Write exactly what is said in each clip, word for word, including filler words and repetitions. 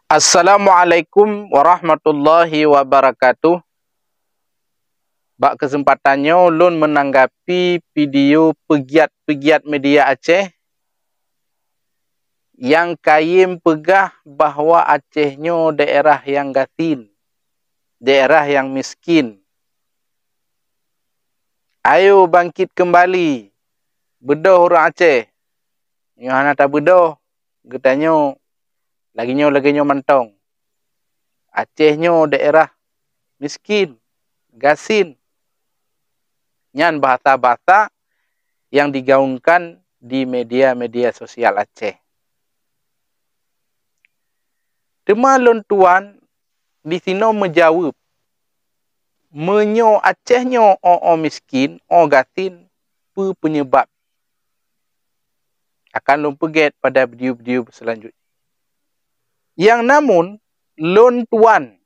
Assalamualaikum warahmatullahi wabarakatuh. Bak keuseumpatan nyoe lôn meunanggapi video peugiat-peugiat media Aceh nyang kayém peugah bahwa Aceh nyoe daerah nyang gasien, daerah nyang miskin. Ayo bangkit keumbali, beudôh ureuëng Aceh. Nyoe hana tabeudôh, geutanyoe lagée nyoe, lagée nyoe mantong. Aceh nyoe daerah miskin, gasien. Nyan bahasa-bahasa nyang digaungkan di media-media sosial Aceh. Teuma lôn tuan disinoe meujaweueb, meunyoe Aceh nyoe 'oh-'oh miskin, 'oh gasien, peue peunyebab? Akan lôn peugét pada video-video seulanjut. Nyang namun lôn tuan,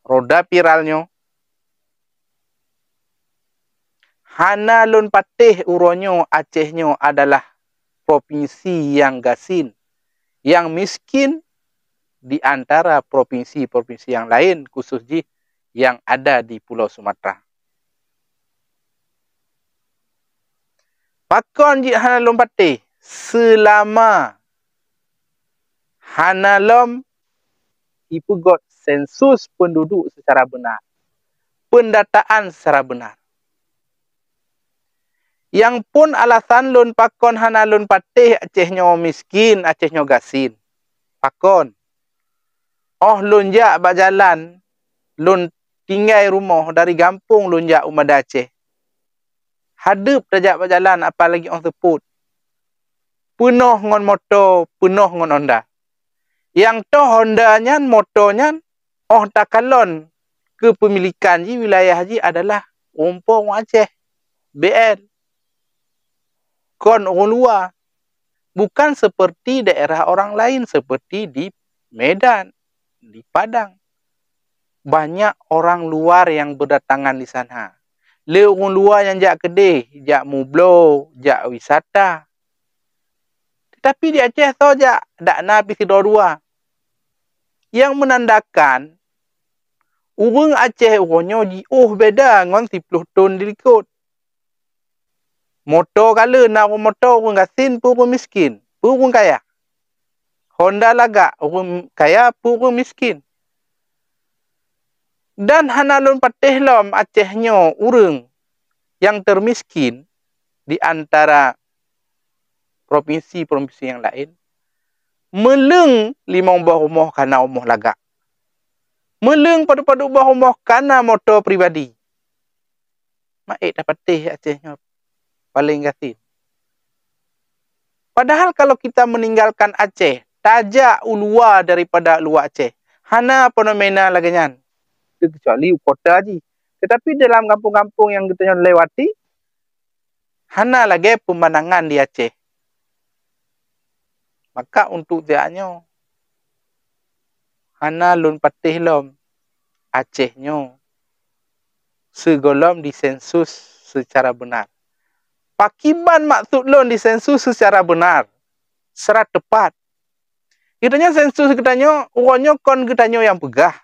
roda viral nyoe hana lôn patéh uroe nyoe Aceh nyoe adalah propinsi nyang gasien, nyang miskin di antara propinsi-propinsi nyang laén, khusos jih nyang ada di Pulo Sumatera. Pakon jih hana lôn patéh? Seulama hana lom jipeugét sensus penduduk secara beuna, pendataan secara beuna. Nyang phon alasan lôn pakon hana lôn patéh Aceh nyoe miskin, Aceh nyoe gasien. Pakon? 'Oh lôn jak bak jalan, lôn tinggai rumoh dari gampông lôn jak u Banda Aceh. Hadeueb tajak bak jalan, apalagi 'oh seupôt, peunoh ngon moto, peunoh ngon Honda. Nyang toh Honda nyan, moto nyan, 'oh takalon keupeumilikan jih, wilayah jih adalah ureuëng po ureuëng Aceh, B L. Kon ureuëng luwa. Bukan seperti daerah orang lain, seperti di Medan, di Padang. Banyak orang luar yang berdatangan di sana. Lé ureuëng luwa nyang jak keudeh, jak mubloe, jak wisata. Tetapi di Aceh soe jak, dak na pih sidroe dua. Nyang meunandakan ureuëng Aceh uroe nyoe jiôh beda ngon siploh thon dilikot. Moto kaleuen, na ureuëng moto, ureuëng gasien peue ureuëng miskin, peue ureuëng kaya. Honda lagak, ureuëng kaya peue ureuëng miskin. Dan hana lôn patéh lom Aceh nyoe ureuëng nyang teumiskin di antara propinsi-propinsi nyang laén. Meuleueng limong boh rumoh kana rumoh lagak. Meuleueng padub-padub boh rumoh kana moto pribadi. Ma'ék tapatéh Aceh nyoe paleng gasien. Padahal kalau kita meninggalkan Aceh, tajak u luwa daripada luwa Aceh, hana fenomena lagée nyan, teukecuali u kota jih. Tetapi dalam gampông-gampông nyang geutanyoe lewati, hana lagée peumandangan di Aceh. Maka untuk siat nyoe, hana lôn patéh lom Aceh nyoe sigohlom disensus seucara beunar. Pakiban maksud lôn disensus seucara beunar, secara teupat? Geutanyoe sensus geutanyoe, uroe nyoe kon geutanyoe nyang peugah.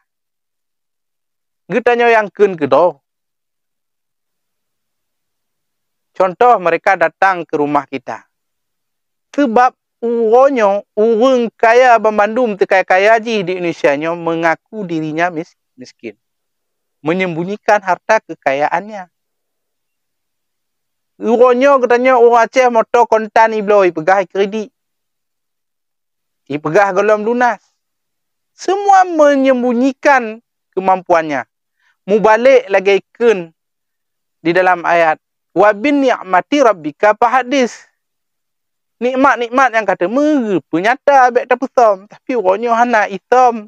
Geutanyoe nyang kheun keudroe. Contoh, mereka datang ke rumah kita. Sebab uroe nyoe ureuëng kaya banmandum, teuka kaya jih di Indonesia nyoe, mengaku dirinya mis-, miskin, menyembunyikan harta kekayaannya. Uroe nyoe geutanyoe ureuëng Aceh moto kontan ibloe, ipeugah kredit, ipeugah gohlom lunas. Semua menyembunyikan kemampuannya. Mubalek lagée kheun di dalam ayat, "Wa bin ni'mati rabbika fahadis." Nikmat-nikmat nyang ka teumé geupeunyata bék tapeusom, tapi uroe nyoe hana isom.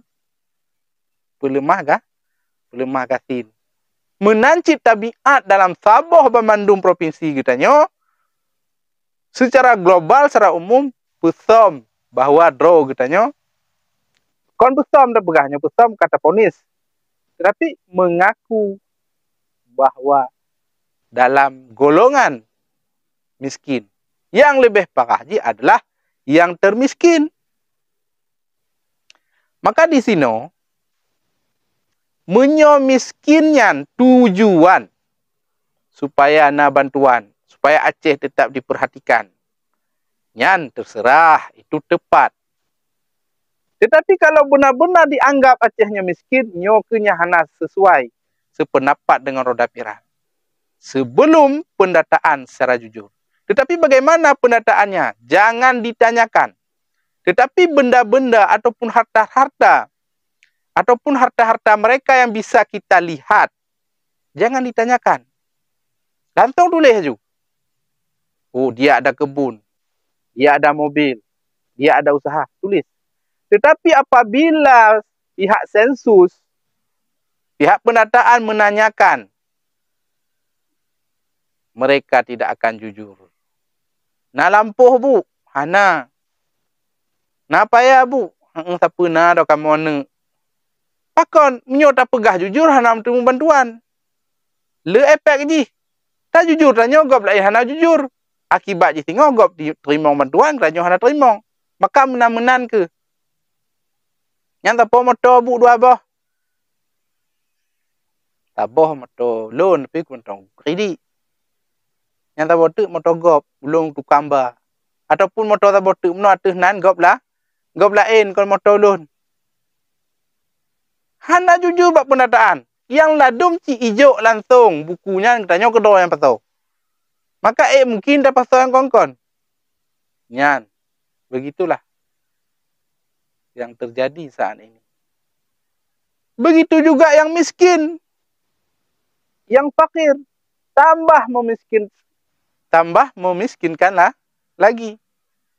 Peuleumah ga-, peuleumah gasien. Meunan cit tabiat dalam saboh banmandum propinsi geutanyoe, seucara global, secara umum, peusom bahwa droe geutanyoe, kon peusom tapeugah nyoe, peusom ka taponis, tetapi mengaku bahwa dalam golongan miskin. Nyang leubeh parah jih adalah nyang teumiskin. Maka di sinoe, meunyoe miskin nyan tujuan supaya na bantuan, supaya Aceh tetap diperhatikan, nyan terserah, itu tepat. Tetapi kalau benar-benar dianggap Aceh nyoe miskin, nyoe keuh nyang hana sesuai sependapat dengan Roda Piran. Sebelum pendataan secara jujur. Tetapi bagaimana pendataannya? Jangan ditanyakan. Tetapi benda-benda ataupun harta-harta, ataupun harta-harta mereka yang bisa kita lihat, jangan ditanyakan. Langsung tulis aju. Oh, dia ada kebun, dia ada mobil, dia ada usaha, tulis. Tetapi apabila pihak sensus, pihak pendataan menanyakan, mereka tidak akan jujur. Na lampôh, Bu? Hana. Na paya, Bu? Heeh, sapeue na droe kamoe aneuk. Pakon, meunyoe tapeugah jujur hana meuteumé bantuan? Le efek jih. Tajujur tanyoe, gob laén hana jujur. Akibat jih singoh gob di-, teurimong bantuan, tanyoe hana teurimong. Maka meunan-meunan keuh. Nyan saboh moto, Bu, dua boh. Saboh moto lôn, tapi moto kredit. Nyan saboh teuk moto gob, ulôn tukang ba. Ataupun moto saboh teuk meunoe ateueh nan gob la-, gob laén kon moto lôn. Hana jujur bak pendataan. Nyang ladôm cit ijok langsung buku nyan geutanyoe keudroe nyang pasoe. Maka ék mungkin tapasoe nyang kon-kon. Nyan, begitulah yang terjadi saat ini. Begitu juga yang miskin, yang fakir, tambah memiskin, tambah memiskinkan la-, lagi.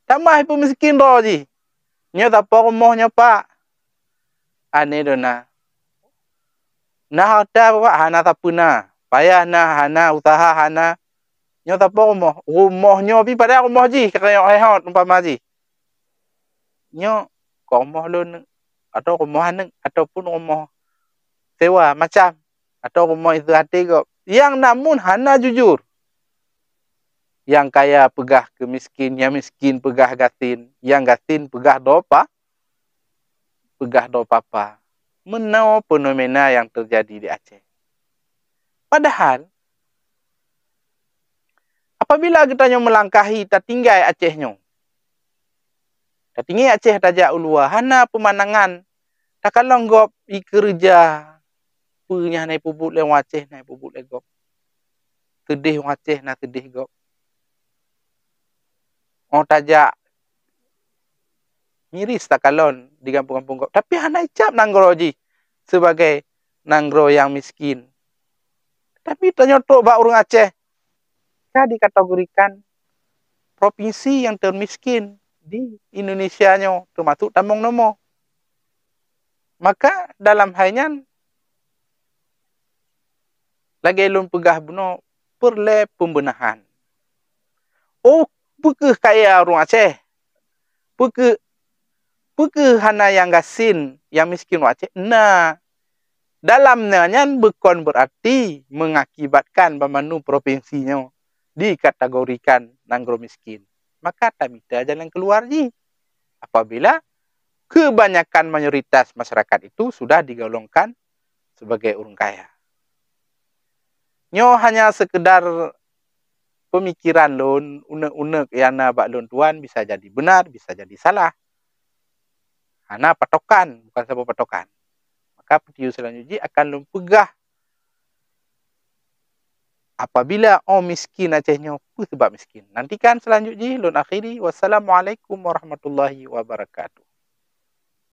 Tambah peumiskin droe jih. Nyoe sapo rumoh nyoe, Pak? Aneuk droe na. Na hareuta, Pak, hana sapeue na. Payah na, hana usaha, hana. Nyoe sapo rumoh? Rumoh nyoe pih padahai rumoh jih, ka rayeuk hot umpama jih. Nyoe kon rumoh lôn, atau rumoh aneuk, ataupun rumoh sewa macam, atau rumoh itu até gob. Nyang namun hana jujur. Nyang kaya peugah keu miskin, nyang miskin peugah gasien, nyang gasien peugah droe pa-, peugah droe papa. Meunoe fenomena nyang teujadi di Aceh. Padahal, apabila geutanyoe meulangkahi tatinggai Aceh nyoe, tatinggai Aceh tajak u luwa, hana peumandangan, takalon gob ikeureuja, peue nyang hana ipeubuet lé ureueng Aceh, hana ipeubuet lé gob. Seudeh ureueng Aceh, na seudeh gob. Oh, tajak ngiris takalon di gampông-gampông gob, tapi hana icap nanggroe jih sibagai nanggroe nyang miskin. Tapi tanyoe trok bak ureueng Aceh ka dikategorikan provinsi nyang teumiskin di Indonesia nyoe, teumasuk Tamong Nomo. Maka dalam hai nyan, lagée lôn peugah bunoe, peureulée pembeunahan. Oh, peu kheueh kaya ureueng Aceh? Peu kheueh, peu kheueh hana nyang gasien, nyang miskin ureueng Aceh? Na. Dalam nyan bukon beurati mengakibatkan banmandum provinsi nyoe dikategorikan nanggroe miskin. Maka tamita jalan keuluar jih apabila kebanyakan mayoritas masyarakat itu sudah digolongkan sebagai ureueng kaya. Nyoe hanya sekedar pemikiran lôn, unek-unek nyang na bak lôn tuan bisa jadi benar, bisa jadi salah. Hana patokan, bukan saboh patokan. Maka video selanjut jih akan lôn peugah apabila oh miskin Aceh nyoe, peue sebab miskin. Nantikan selanjut jih, lôn akhiri. Wassalamualaikum warahmatullahi wabarakatuh.